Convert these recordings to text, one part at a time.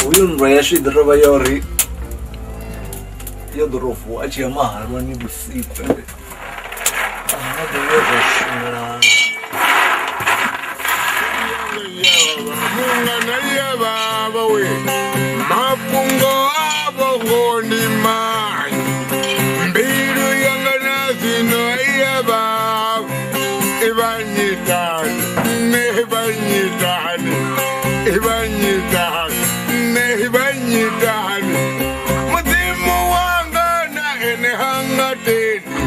Uyu nndwa yashu i ḓo tovha ya uri yo ḓo tou vuwa a tshi ya mahalwani vhusiku ende a nga ḓo vhuya zwa shumelana. Mungana ya baba we mafhungo avho ngo ndi manzhi mbilu yanga na zwino ya baba ivanyitani nṋe ivanyitani ivanyitani nṋe ivanyitani mudzimu wanga na ene hanga tendi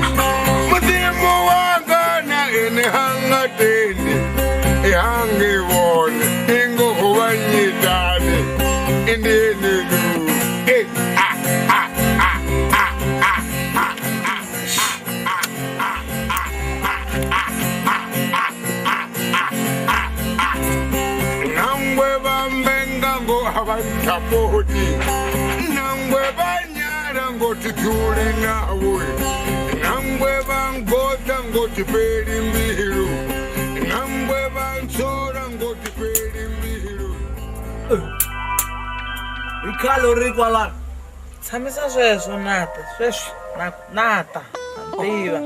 mudzimu wanga na ene hanga tendi ihange vhone ingoho vhanyitani indienidu a a a a a a a a nangwe vhambenga ngo havantapoti nangwe vhanyala ngo tithule nawe nangwe vhangoda ngo tipeli mbilu nangwe vhantsora ngo tipeli mbilu. Ri khale ri kwalano Tshamisa sweswo nata sweswi nata tiva.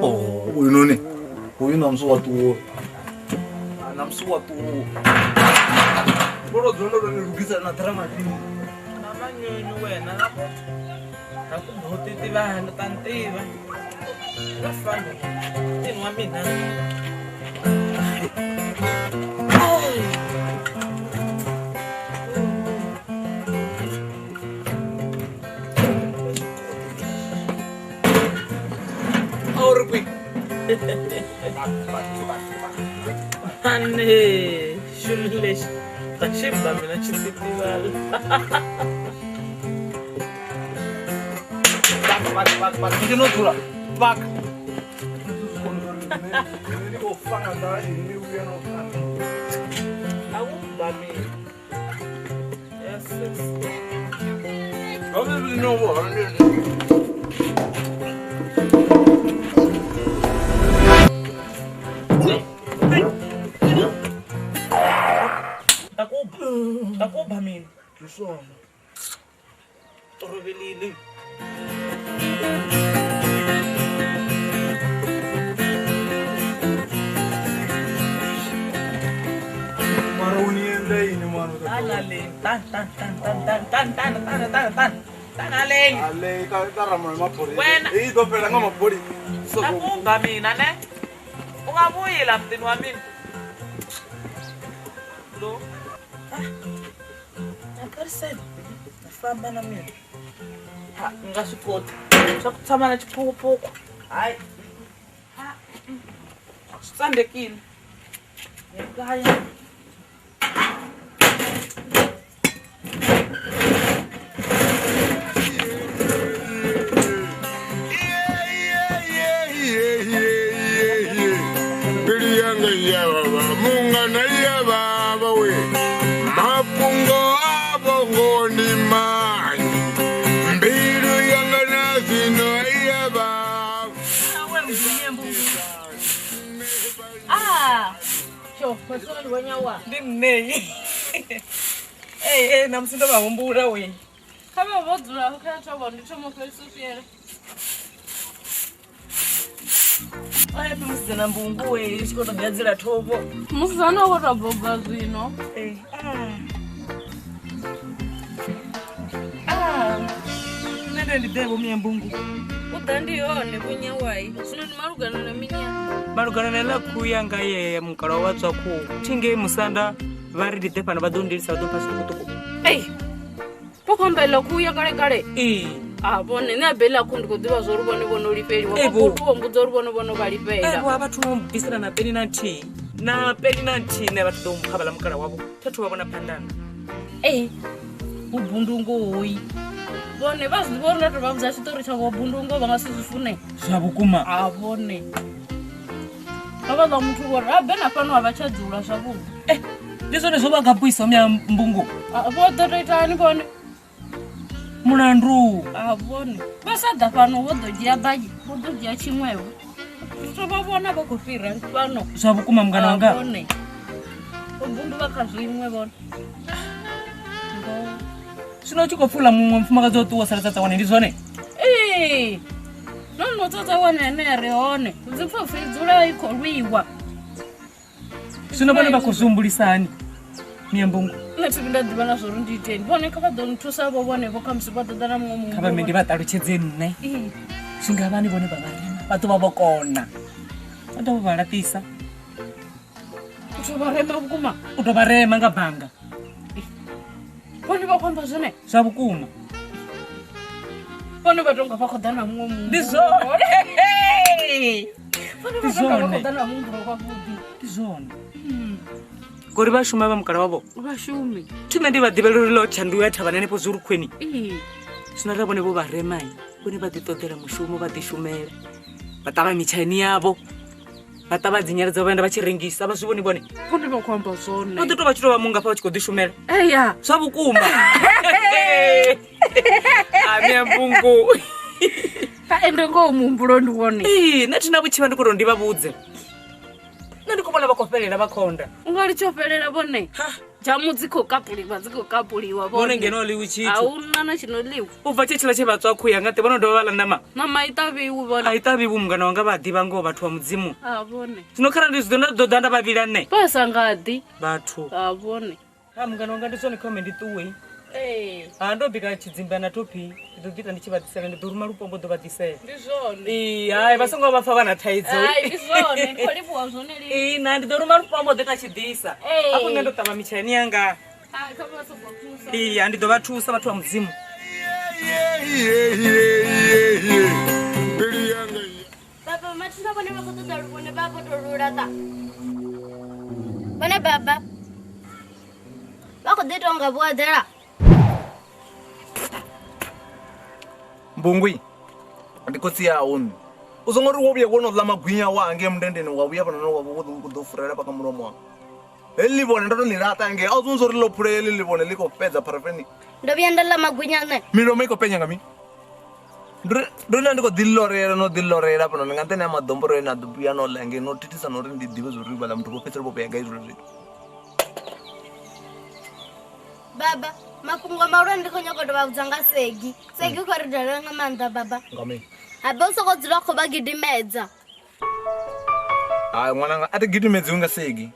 Oh, uyu noni uyu namusi wa ṱuwa namusi wa ṱuwa ndo dzula ndo to ni lugisa na ṱharamadini Na manyunyu wena na ku na ku bhoti tivana ta ni tiva. Nga fambi tini wa mina. A wu ri kwihi? Mane xilo lexi ta xi ba mina xi titivala. Pak pak pak pak ndi no dzula pak ndi khou fa nga nḓala ini vhuya no A ku ba mina. Yes, yes. Ta ku ba, ta ku ba mina. Hi swona. Tolovelile. Mara u ni endla yini mani? Tana le, tan tan tan tan tan tan tan tan tan tan. Tana le. Ale ta rama hi maphorisa. Wena. Yi to fela nga maphorisa. Ta ku ba mina ne. U nga vuyi la mutini wa mina. Lo. Na karisela. Na famba na mina. Ha, ni nga swi koti. Swa ku tshama na xiphukuphuku. Hayi. Ha. Swi tsandzekile. Ni kaya. Mbilu yanga ya baba mungana ya baba we mafhungo avho ngo ndi manzhi mbilu yanga na zwino ya baba. Ah, sho, masolo ndi wanyawa. Ndi nṋe. Ee, namusi ndo vha humbula we. Kha vha vho dzula kha thovho ndi thoma u fhelisa u swiela. Ai musidzana mbungu we tshi khou tou ḓiadzela thovho. Musidzana wo tou boba zwino. Nṋe ndo ndi ḓevho miya mbungu. U ḓa ndi hone vhunyawayi. Zwino ndi malugana na minya. Malugana na ḽa khuhu yanga ye mukala wa tswa khuhu. Thi ngei musanda vha ri ndi ḓe fhano vha ḓo ndilisa vha ḓo mpha zwiṱukuṱuku. Ei. Vho khou amba iḽa khuhu ya kale kale. Ee. A vhone nṋe a bela khuhu ndi khou ḓivha zwa uri vhone vho no lifheliwa. Ei, Vho khou mbudza uri vhone vho no vha lifhela. Vho a vhathu no bvisela na peni na nthihi. Na peni na nthihi nṋe vhathu ḓo mpha vhaḽa mukala wavho. Tha thu vha vhona phandana. Ei. Vhubundungo hoyi. Vhone vha zwi ḓivha uri ndo tou vha vhudza tshiṱori tsha vhubundungo vha nga si zwi fune. Zwa vhukuma. A vhone. Vha vha ḽa muthu vho ri a bve na fhano a vha tsha dzula zwavhuḓi. Ndi zwone zwo vha gabuisa miya mbungu. Vho ḓo tou itani vhone? Mulandu. A vhone. Vha sa ḓa fhano vho ḓo dzhia bagi, vho ḓo dzhia tshiṅwevho. Ri vha vhona vha khou fhira fhano. Zwa vhukuma mungana wanga. A vhone. Vhubundu vha kha zwiṅwe vhone. Zwino u tshi khou pfula muṅwe mufumakadzi o ṱuwa sala tsatsa wane ndi zwone? Ee. No no tsatsa wane ane a ri hone. Dzi pfa upfi dzula i khou lwiwa. Zwino vhone vha khou zwi humbulisani? Miya mbungu. Nṋe thi nda ḓivha na zwo uri ndi iteni. Vhone kha vha ḓo nthusa vho vhone vho khamusi vha ḓo ḓa na muṅwe muhumbulo. Kha vha mme ndi vha ṱalutshedze nṋe. Zwi nga vhani vhone vha vharema vha ḓo vha vho kona. Vha ḓo vha laṱisa. U tou vha rema vhukuma. U tou vha rema nga banga. Vhone vha khou amba zwone? Zwa vhukuma. Vhone vha tonga vha khou ḓa na muṅwe muhumbulo. Ndi zwone. Vhone vha tonga vha khou ḓa na muhumbulo wavhuḓi. Ndi zwone. Ngori vha shuma vha mukala wavho? Vha shumi. Thi nṋe ndi vha ḓivhela uri ḽo tsha ndu ya thavhani hanefho Zulukhweni. Zwino ra vhone vho vha remai, vhone vha ḓi ṱoḓela mushumo vha ḓi shumela. Vha ṱavha mitshaini yavho. Vha ṱavha dzinyala dzavho vha enda vha tshi rengisa, vha zwi vhoni vhone. Vhone vha khou amba zwone. Vha ḓo tou vha tshi tou vha mungafha vha tshi khou ḓi shumela. Eya. Zwa vhukuma. A miya mbungu. Ha ende ngoho muhumbulo ndi wone. Ee, nṋe thi na vhutshivha ndi khou tou ndi vha vhudze. Nṋe ndi khou vhona vha khou fhelela vha khonda. U nga litsho fhelela vhone. Dzhamu dzi khou kapuliwa, dzi khou kapuliwa vhone. Ngeno ḽiwi tshithu. A huna na tshino ḽiwa. U bva tshetshila tshe vha tswa khuhu yanga ḓi vhono dovha vha ḽa ṋama. Ṋama i ṱavhiwi vhone. A i ṱavhiwi mungana wanga vha ḓivha ngoho vhathu vha Mudzimu. A vhone. Zwino kharali ndi zwi ḓo nda ḓo ḓa nda vha vhila nṋe. Vha sa nga ḓi. Vhathu. A vhone. Ha mungana wanga ndi zwone khome ndi ṱuwe. Ee. Ha ndo bika tshidzimba na thophi. Ndi ḓo ḓi ita ndi tshi vha ḓisela ndi ḓo ruma lupombo ḓo vha ḓisela. Ndi zwone. Ee, hai vha songo vha pfa vha na thaidzo. Hai ndi zwone, ndi khou livhuwa zwone lini. Ee, na ndi ḓo ruma lupombo ḓo ita tshi ḓisa. Hafho nṋe ndo ṱavha mitshaini yanga. Hai kha vha songo thusa. Ee, ndi ḓo vha thusa vhathu vha Mudzimu. Baba mathina vhone vha khou ṱoḓa luvhone vha khou tou lu laṱa. Vhone baba vha khou ḓi ita unga vho eḓela. Mbungwi ndi khotsi yau nṋe. U songo ri wo vhuya wo no ḽa magwinya wa hangei mundendeni wa vhuya fhano wa vho ḓo furela paka mulomo wanga. Heḽi ḽivhone ndo to ḽi laṱa hangei a u zwi uri ḽo phulea heḽi ḽivhone ḽi khou fhedza pharafeni. Ndo vhuya nda ḽa magwinya nṋe. Milomo i khou penya nga mini? Ndo nda ndi khou ḓi lorela no ḓi lorela fhano nga nṱhani ha maḓomboro ane a ḓo vhuya no ḽa hangei no thithisa na uri ndi ḓivhe zwa uri vhaḽa muthu vho fhedzisela vho vhuya gai zwiḽa zwithu. Baba, mafhungo mahulwane ndi khou nyaka u tou vha vhudza nga Segi. Segi u khou ri dalela nga maanḓa baba. Nga mini? Habe u sokou dzula khou vha gidimedza. Hai ṅwananga a thi gidimedziwi nga Segi.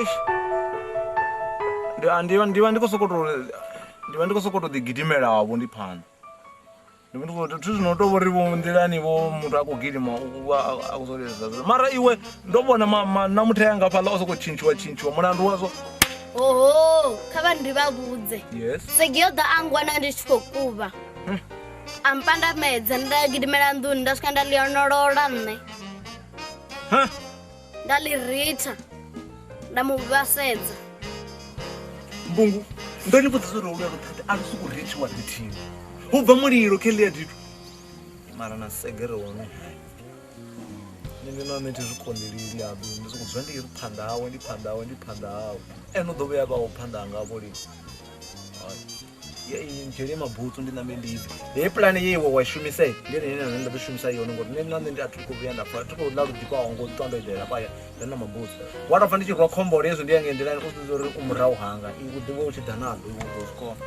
Eish. Ndi ndi vha ndi khou sokou tou ndi vha ndi khou sokou tou ḓi gidimela vho ndi phanḓa. Ndi khou thi zwino tou vho ri vho nḓilani vho muthu a khou gidima u vha a khou sokou mara iwe ndo vhona na muthu anga fhaḽa o sokou tshintshiwa tshintshiwa mulandu wazwo. Oho, kha vha ndi vha vhudze. Yes. Segi yo ḓa a ngwana ndi tshi khou kuvha. A mpandamedza nda gidimela nḓuni nda swika nda ḽi onolola nṋe. Ha? Nda ḽi ritha. Nda mu vhasedza. Mbungu, ndo ni vhudza uri holuya luṱhaṱhi a lu sokou rithiwa rithiwa. Hu bva mulilo khe ḽia dithu. Mara na segere hone. Nṋe ndi na nṋe thi zwi konḓeleli habe ndi sokou dzula ndi ri phanḓa hawe ndi phanḓa hawe ndi phanḓa hawe. Ene u ḓo vhuya vha ho phanḓa hanga vho lini. Ye ndzhele mabutsu ndi ṋambe ndi bve. Heyi pulane ye iwe wa shumisa ndi yone ine nṋe nda ḓo shumisa yone ngori nṋe na nṋe ndi a thi khou vhuya nda pfa thi khou ḽa lu ḓifhaho ngo ṱwa ndo eḓela fhaya ndo na mabutsu. Wa tou pfa ndi tshi rwa khombole hezwo ndi ya ngei nḓilani u zwi ḓivha uri u murahu hanga iwe u ḓivha u tshi ḓa naḽo iwe u ḓo zwi kona.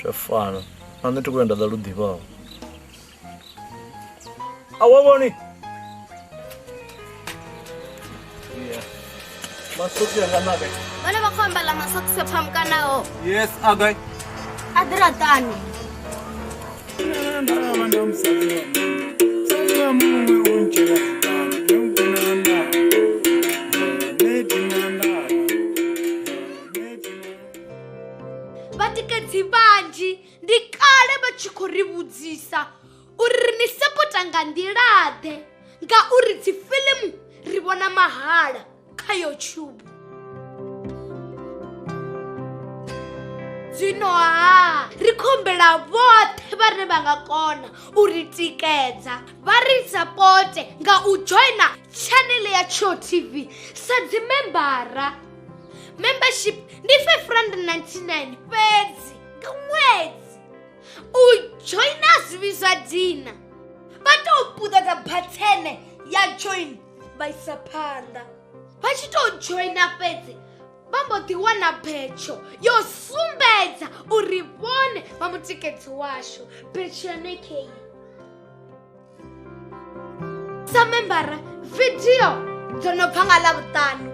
Zwa fana. Na nṋe thi khou ya nda ḽa lu ḓifhaho. A wa vhoni? Yeah. Masokisi anga naka. Vhone vha khou amba ḽa masokisi o phamukanaho. Yes, agai. A ḓira ṱanu. Vhatikedzi vhanzhi ndi kale vha tshi khou ri vhudzisa uri ri ni sapota nga nḓila-ḓe ngauri dzifilimu ri vhona mahala kha YouTube. Zwino ha ri khou humbela vhoṱhe vhane vha nga kona u ri tikedza vha ri sapote nga u dzhoina tshanele ya Tsho TV sa dzimembara. Membership ndi R599 fhedzi nga ṅwedzi. U dzhoina zwi vhidzwa dina. Vha tou puṱedza bathene ya join vha isa phanḓa. Vha tshi tou dzhoina fhedzi vha mbo ḓi wana betsho yo sumbedza uri vhone vha mutikedzi washu. Betsho yone kei. Sa membara vidio dzo no bva nga Ḽavhuṱanu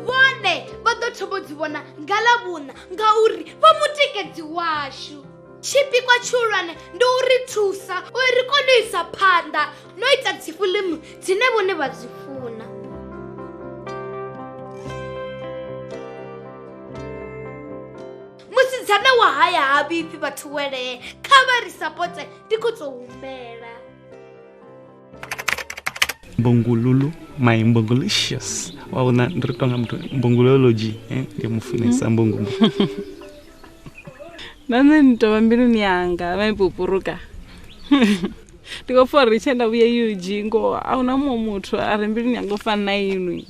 vhone vha ḓo thoma u dzi vhona nga Ḽavhuṋa ngauri vha mutikedzi washu. Tshipikwa tshihulwane ndi u ri thusa uri ri kone u isa phanḓa no ita dzifilimu dzine vhone vha dzi funa. Musidzana wa haya ha vhifhi vhathu welee, kha vha ri sapote ndi khou tou humbela. Mbongululu, my mbongulicious. Wa vhona ndi ri tonga muthu mbongulology, ndi mufunesa mbongu. Na nṋe ni tovha mbiluni yanga vha ipupuruka. Ndi khou pfa uri tshe nda vhuya UG ngoho a huna muṅwe muthu a re mbiluni yanga u fana na inwi.